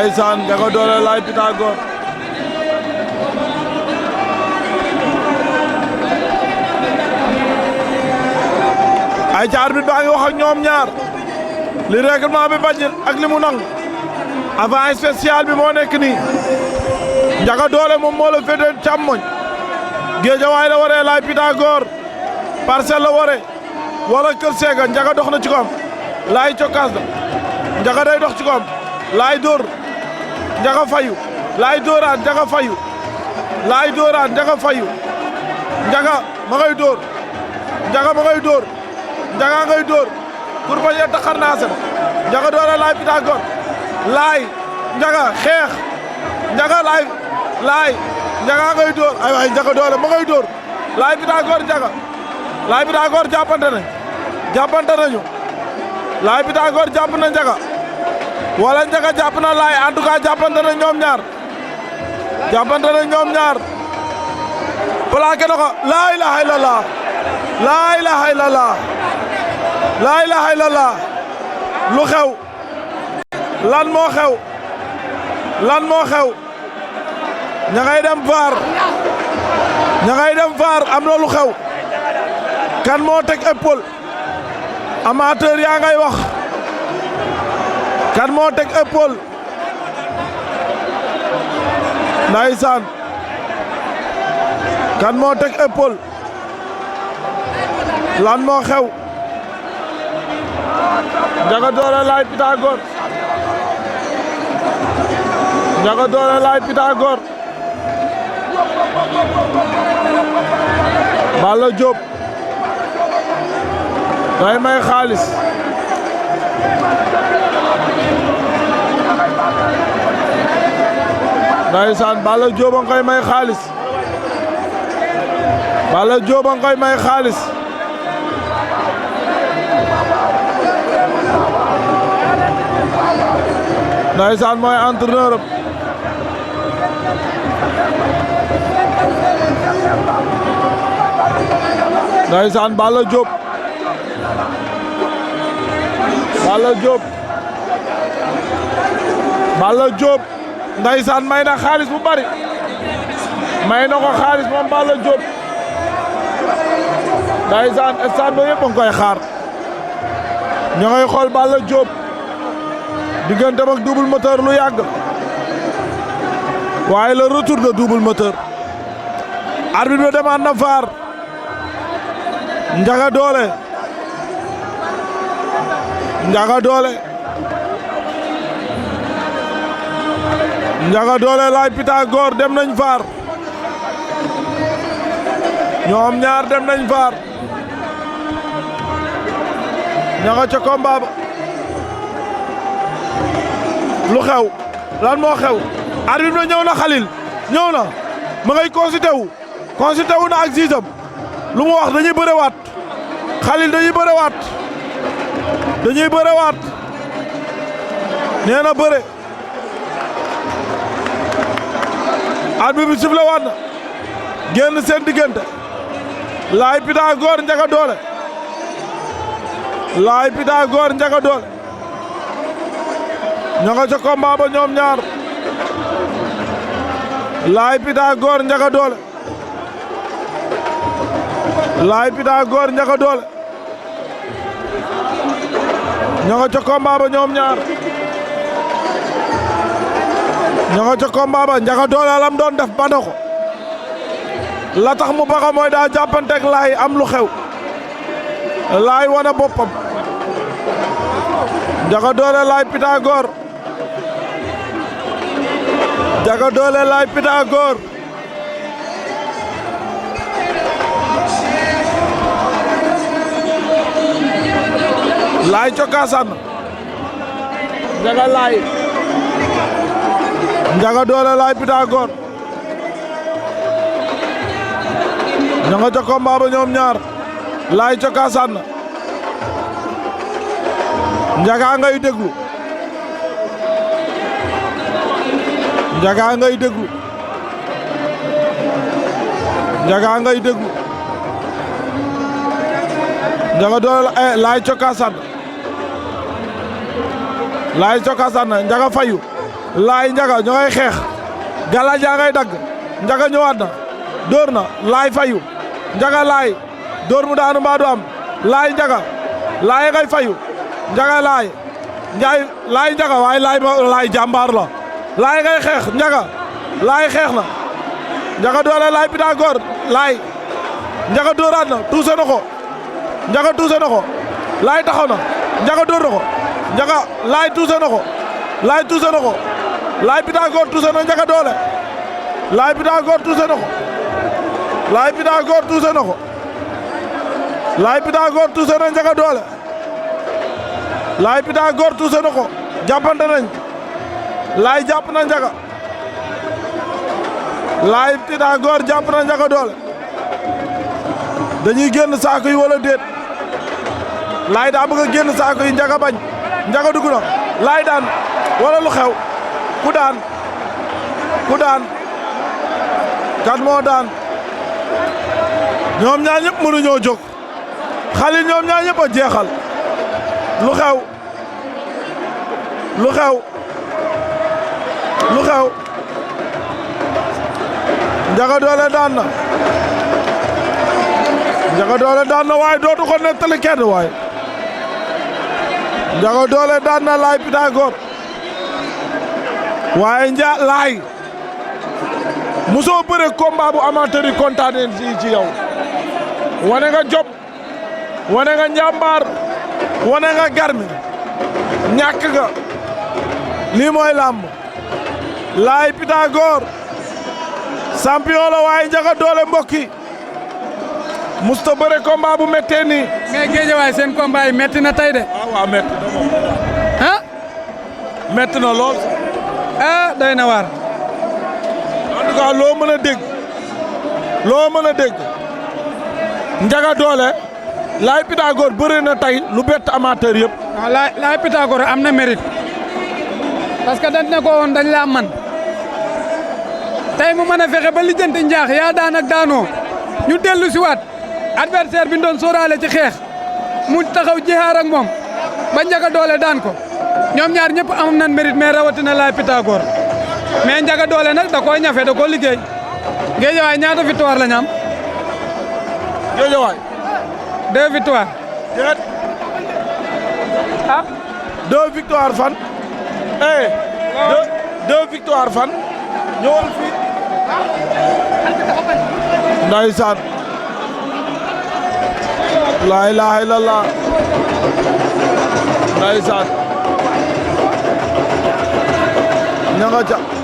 Ndeysaan Ndiaga Dolé Laye Pythagore ay ca arbitre baa ngi wax ak ñoom ñaar li règlement bi bañ ak li mu nangu avant spécial bi moo nekk nii Ndiaga Dolé moom moo la féete càmmoñ Géejawaay la waree Laye Pythagore Parcelles la waree wala Kër Sega Ndiaga dox na ci koom Laye cokkaas na Ndiaga day dox ci koom Laye dóor Ndiaga fayu Laye dóoraat Ndiaga fayu Laye dóoraat Ndiaga fayu Ndiaga ma ngay dóor Ndiaga ma ngay dóor Ndiaga ngay dóor pour bañ a taxar naa seen Ndiaga Dolé Laye Pythagore Laye Ndiaga xeex Ndiaga Laye Ndiaga ngay dóor ay waay Ndiaga Dolé ma ngay dóor Laye Pythagore Ndiaga Laye Pythagore jàppante nañu Laye Pythagore jàpp na Ndiaga wala Ndiaga jàpp na Laye en tout cas jàppante na ñoom ñaar plaqué na ko laa ilaha illallah laa ilaha illallah laa ilaha illallah lu xew lan moo xew ña ngay dem VAR am na lu xew kan moo teg épaule amateur yaa ngay wax kan moo teg épaule ndeysaan kan moo teg épaule lan moo xew Ndiaga Dolé Laye Pythagore Ndiaga Dolé Laye Pythagore Balla Diop day may xaalis ndeysaan Balla Diop a ngay may xaalis Balla Diop a ngay may xaalis ndeysaan mooy entraîneur am ndeysaan Balla Diop ndeysaan may na xaalis bu bari may na ko xaalis moom Balla Diop ndeysaan stade ba yëpp a ngi koy xaar ña ngay xool Balla Diop digganteem ak double moteur lu yàgg waaye le retour de double moteur arbitre bi demaat na VAR Ndiaga Dolé Laye Pythagore dem nañ VAR ñoom ñaar dem nañ VAR ña nga ca combat ba lu xew lan moo xew arbitre bi ñëw na Khalil ñëw na ma ngay consulté wu na ak zizam lu mu wax dañuy bërewaat Khalil dañuy bërewaat nee na bëre arbitre bi sifflé waat na génn seen diggante Laye Pythagore Ndiaga Dolé Laye Pythagore Ndiaga Dolé ña nga ca combat ba ñoom ñaar Laye Pythagore Ndiaga Dolé Laye Pythagore Ndiaga Dolé ña nga ca combat ba ñoom ñaar ña nga ca combat ba Ndiaga Dolé lam doon def ba na ko la tax mu baxa mooy daa jàppanteeg Laye am lu xew Laye wane boppam Ndiaga Dolé Laye Pythagore Ndiaga Dolé Laye Pythagore Laye cokkaasaan Ndiaga Laye Ndiaga Dolé Laye Pythagore ña nga ca combat ba ñoom ñaar Laye cokkaasaan na Ndiaga ngay déglu Ndiaga ngay déglu Ndiaga Dolé Laye cokkaasaan na Ndiaga fayu laay njaga ñoo ngay xeex galaaj yaa ngay dagg njaga ñëwaat na dóor na laay fayu njaga laay dóor mu daanu mbaa du am laay njaga laay ngay fayu njaga laay laay njaga waaye laay jàmbaar la laay ngay xeex njaga laay xeex na njaga doole laay Pythagore laay njaga dóoraat na tuuse na ko njaga tuuse na ko laay taxaw na njaga dóor na ko njaga laay tuuse na ko laay tuuse na ko laay Pythagore tuuse na njaga doole laay Pythagore tuuse na ko laay Pythagore tuuse na ko laay Pythagore tuuse na njaga doole laay Pythagore tuuse na ko jàppante nañ laay jàpp na njaga laay Pythagore jàpp na njaga doole dañuy génn saako yi wala déet laay daa bëgg a génn saako yi njaga bañ njaga dugg na laay daan wala lu xew ku daan kan moo daan ñoom ñaar ñëpp mënuñoo jóg Khalil ñoom ñaar ñëpp a jeexal lu xew njaga doole daan na njaga doole daan na waaye dootu ko nettali kenn waaye njaga doole daan na laay Pythagore waaye laay musoo bëre combat bu amateur yi kontaanee ci yow wane nga job wane nga njàmbaar wane nga garmi ñàkk nga lii mooy làmb laay Pythagore champion la waaye njaga doole mbokki musta bëre combat bu méttee nii. mais Guédiawaye seen combat yi métti na tey de. waaw métti na moom. ah. métti na lool. doy na waar. en tout cas loo mën a dégg njaga doole laay Pythagore bëre na tey lu bett amateur yëpp. waaw laay Pythagore am na mérite parce que dañ ne ko woon dañ laa man tey mu mën a fexe ba lijjanti njaax yaa daan ak daanoo ñu dellu si waat adversaire bi ñu doon sóoraale ci xeex mu taxaw jihaar ak moom ba njaga doole daan ko ñoom ñaar ñëpp am nañ mérite mais rawatina laay Pythagore mais njaga doole nag da koo ñafe da koo liggéey Guédiawaye ñaata victoire la ñu am. Guédiawaye. 2 victoires. déet. ah. 2 victoires fan. deux victoires fan. ñëwal fii. ndeysaan. laa ilaaha illallah. ndeysaan. ña nga ca.